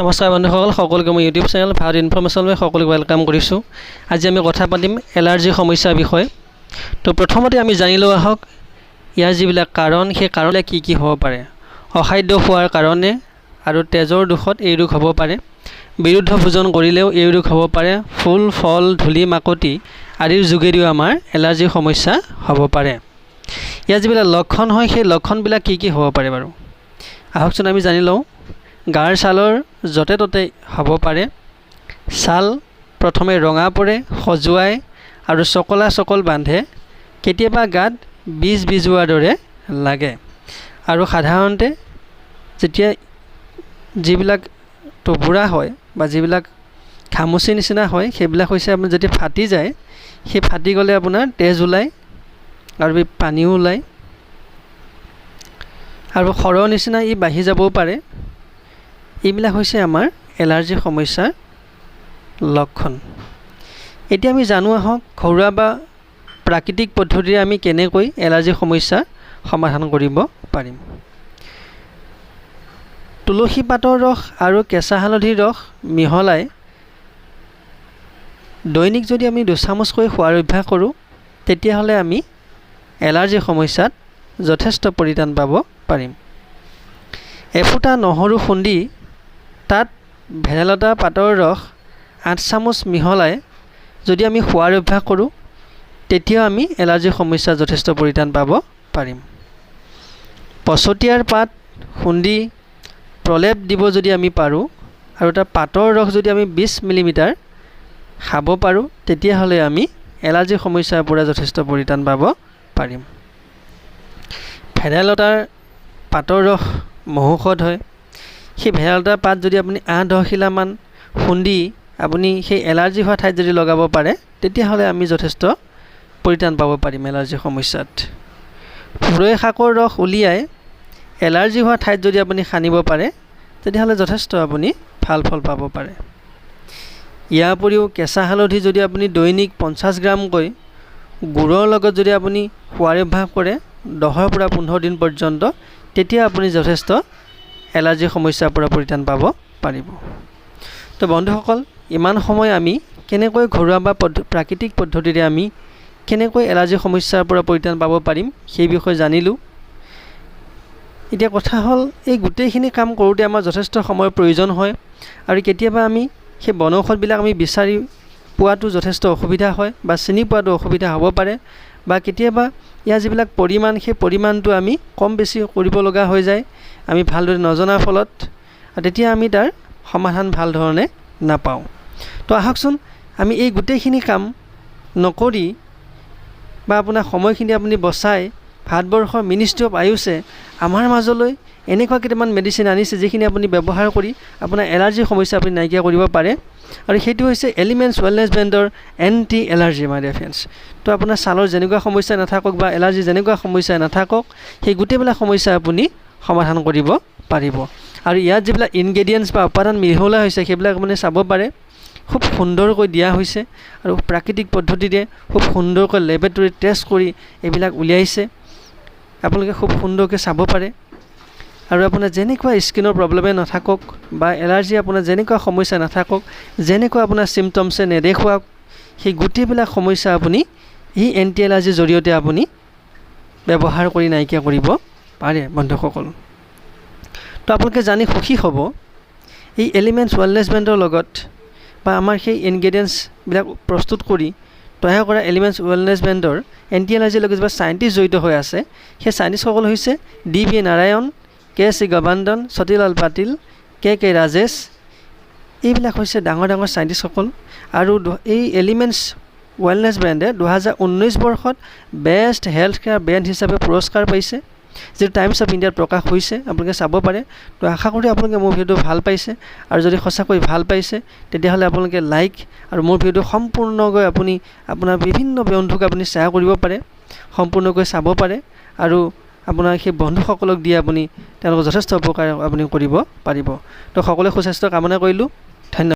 নমস্কাৰ বন্ধুসকল, সকলোকে মোৰ ইউটিউব চেনেল ভাৰত ইনফৰ্মেশ্যনলৈ সকলোকে welcome কৰিছোঁ। আজি আমি কথা পাতিম এলাৰ্জিৰ সমস্যাৰ বিষয়ে। তো প্ৰথমতে আমি জানি লওঁ আহক ইয়াৰ যিবিলাক কাৰণ, সেই কাৰণবিলাক কি কি হ'ব পাৰে। অখাদ্য খোৱাৰ কাৰণে আৰু তেজৰ দোষত এই ৰোগ হ'ব পাৰে। বিৰুদ্ধ ভোজন কৰিলেও এই ৰোগ হ'ব পাৰে। ফুল, ফল, ধূলি মাকতি আদিৰ যোগেদিও আমাৰ এলাৰ্জিৰ সমস্যা হ'ব পাৰে। ইয়াৰ যিবিলাক লক্ষণ হয়, সেই লক্ষণবিলাক কি কি হ'ব পাৰে বাৰু আহকচোন আমি জানি লওঁ। গাৰ ছালৰ য'তে ত'তে হ'ব পাৰে। ছাল প্ৰথমে ৰঙা পৰে, খজুৱাই আৰু চকলা চকল বান্ধে। কেতিয়াবা গাত বীজ বিজোৱাৰ দৰে লাগে। আৰু সাধাৰণতে যেতিয়া যিবিলাক টুকুৰা হয় বা যিবিলাক ঘামুচিৰ নিচিনা হয়, সেইবিলাক হৈছে আপোনাৰ যেতিয়া ফাটি যায়, সেই ফাটি গ'লে আপোনাৰ তেজ ওলায় আৰু পানীও ওলায় আৰু সৰৰ নিচিনা ই বাঢ়ি যাবও পাৰে। এইবিলাক হৈছে আমাৰ এলাৰ্জিৰ সমস্যাৰ লক্ষণ। এতিয়া আমি জানো আহক ঘৰুৱা বা প্ৰাকৃতিক পদ্ধতিৰে আমি কেনেকৈ এলাৰ্জিৰ সমস্যা সমাধান কৰিব পাৰিম। তুলসী পাতৰ ৰস আৰু কেঁচা হালধিৰ ৰস মিহলাই দৈনিক যদি আমি দুচামুচকৈ খোৱাৰ অভ্যাস কৰোঁ, তেতিয়াহ'লে আমি এলাৰ্জিৰ সমস্যাত যথেষ্ট পৰিত্ৰাণ পাব পাৰিম। এফুটা নহৰু খুন্দি তাত ভেদাইলতা পাতৰ ৰস 8 চামুচ মিহলাই যদি আমি খোৱাৰ অভ্যাস কৰোঁ, তেতিয়াও আমি এলাৰ্জিৰ সমস্যাত যথেষ্ট পৰিত্ৰাণ পাব পাৰিম। পচতীয়াৰ পাত খুন্দি প্ৰলেপ দিব যদি আমি পাৰোঁ আৰু তাৰ পাতৰ ৰস যদি আমি 20 মিলিমিটাৰ খাব পাৰোঁ, তেতিয়াহ'লে আমি এলাৰ্জিৰ সমস্যাৰ পৰা যথেষ্ট পৰিত্ৰাণ পাব পাৰিম। ভেদাইলতাৰ পাতৰ ৰস মহৌষধ হয়। সেই ভেদাইলতাৰ পাত যদি আপুনি 8-10 খিলামান খুন্দি আপুনি সেই এলাৰ্জি হোৱা ঠাইত যদি লগাব পাৰে, তেতিয়াহ'লে আমি যথেষ্ট পৰিত্ৰাণ পাব পাৰিম এলাৰ্জিৰ সমস্যাত। পূৰৈ শাকৰ ৰস উলিয়াই এলাৰ্জি হোৱা ঠাইত যদি আপুনি সানিব পাৰে, তেতিয়াহ'লে যথেষ্ট আপুনি ভাল ফল পাব পাৰে। ইয়াৰ উপৰিও কেঁচা হালধি যদি আপুনি দৈনিক 50 গ্ৰামকৈ গুড়ৰ লগত যদি আপুনি খোৱাৰ অভ্যাস কৰে 10ৰ পৰা 15 দিন পৰ্যন্ত, তেতিয়া আপুনি যথেষ্ট এলাৰ্জিৰ সমস্যাৰ পৰা পৰিত্ৰাণ পাব পাৰিব। তো বন্ধুসকল, ইমান সময় আমি কেনেকৈ ঘৰুৱা বা প্ৰাকৃতিক পদ্ধতিৰে আমি কেনেকৈ এলাৰ্জিৰ সমস্যাৰ পৰা পৰিত্ৰাণ পাব পাৰিম, সেই বিষয়ে জানিলোঁ। এতিয়া কথা হ'ল, এই গোটেইখিনি কাম কৰোঁতে আমাৰ যথেষ্ট সময়ৰ প্ৰয়োজন হয় আৰু কেতিয়াবা আমি সেই বনৌষধবিলাক আমি বিচাৰি পোৱাটো যথেষ্ট অসুবিধা হয় বা চিনি পোৱাটো অসুবিধা হ'ব পাৰে বা কেতিয়াবা ইয়াৰ যিবিলাক পৰিমাণ, সেই পৰিমাণটো আমি কম বেছি কৰিব লগা হৈ যায় আমি ভালদৰে নজনাৰ ফলত আৰু তেতিয়া আমি তাৰ সমাধান ভাল ধৰণে নাপাওঁ। তো আহকচোন আমি এই গোটেইখিনি কাম নকৰি বা আপোনাৰ সময়খিনি আপুনি বচাই ভাৰতবৰ্ষৰ মিনিষ্ট্ৰি অফ আয়ুষে আমাৰ মাজলৈ এনেকুৱা কেইটামান মেডিচিন আনিছে, যিখিনি আপুনি ব্যৱহাৰ কৰি আপোনাৰ এলাৰ্জিৰ সমস্যা আপুনি নাইকিয়া কৰিব পাৰে। আৰু সেইটো হৈছে এলিমেণ্টছ ৱেলনেছ ব্ৰেণ্ডৰ এণ্টি এলাৰ্জি। মাই ডিয়াৰ ফ্ৰেণ্ডছ, তো আপোনাৰ ছালৰ যেনেকুৱা সমস্যা নাথাকক বা এলাৰ্জি যেনেকুৱা সমস্যা নাথাকক, সেই গোটেইবিলাক সমস্যা আপুনি সমাধান কৰিব পাৰিব। আৰু ইয়াত যিবিলাক ইনগ্ৰেডিয়েণ্টছ বা উপাদান মিহলোৱা হৈছে, সেইবিলাক আপুনি চাব পাৰে। খুব সুন্দৰকৈ দিয়া হৈছে আৰু প্ৰাকৃতিক পদ্ধতিৰে খুব সুন্দৰকৈ লেবৰেটৰীত টেষ্ট কৰি এইবিলাক উলিয়াইছে। আপোনালোকে খুব সুন্দৰকৈ চাব পাৰে। আৰু আপোনাৰ যেনেকুৱা স্কিনৰ প্ৰব্লেমে নাথাকক বা এলাৰ্জি আপোনাৰ যেনেকুৱা সমস্যা নাথাকক, যেনেকুৱা আপোনাৰ চিমটমছে নেদেখুৱাওক, সেই গোটেইবিলাক সমস্যা আপুনি এই এণ্টি এলাৰ্জিৰ জৰিয়তে আপুনি ব্যৱহাৰ কৰি নাইকিয়া কৰিব পাৰে। বন্ধুসকল, তো আপোনালোকে জানি সুখী হ'ব, এই এলিমেণ্টছ ৱেলনেছ ব্ৰেণ্ডৰ লগত বা আমাৰ সেই ইনগ্ৰেডিয়েণ্টছবিলাক প্ৰস্তুত কৰি তৈয়াৰ কৰা এলিমেণ্টছ ৱেলনেছ ব্ৰেণ্ডৰ এণ্টি এলাৰ্জিৰ লগত যিবিলাক চাইণ্টিষ্ট জড়িত হৈ আছে, সেই চাইণ্টিষ্টসকল হৈছে ডি ভি নাৰায়ণ, কে চি গৱাণ্ডন, সতীলাল পাটিল, কে কে ৰাজেশ। এইবিলাক হৈছে ডাঙৰ ডাঙৰ চাইণ্টিষ্টসকল। আৰু এই এলিমেণ্টছ ৱেলনেছ ব্ৰেণ্ডে 2019 বৰ্ষত বেষ্ট হেল্থ কেয়াৰ ব্ৰেণ্ড হিচাপে পুৰস্কাৰ পাইছে, যিটো টাইমছ অফ ইণ্ডিয়াত প্ৰকাশ হৈছে। আপোনালোকে চাব পাৰে। তো আশা কৰোঁ আপোনালোকে মোৰ ভিডিঅ'টো ভাল পাইছে। আৰু যদি সঁচাকৈ ভাল পাইছে, তেতিয়াহ'লে আপোনালোকে লাইক আৰু মোৰ ভিডিঅ'টো সম্পূৰ্ণকৈ আপুনি আপোনাৰ বিভিন্ন বন্ধুক আপুনি শ্বেয়াৰ কৰিব পাৰে, সম্পূৰ্ণকৈ চাব পাৰে আৰু আপোনাৰ সেই বন্ধুসকলক দি আপুনি তেওঁলোকক যথেষ্ট উপকাৰ আপুনি কৰিব পাৰিব। তো সকলোৱে সুস্বাস্থ্য কামনা কৰিলোঁ। ধন্যবাদ।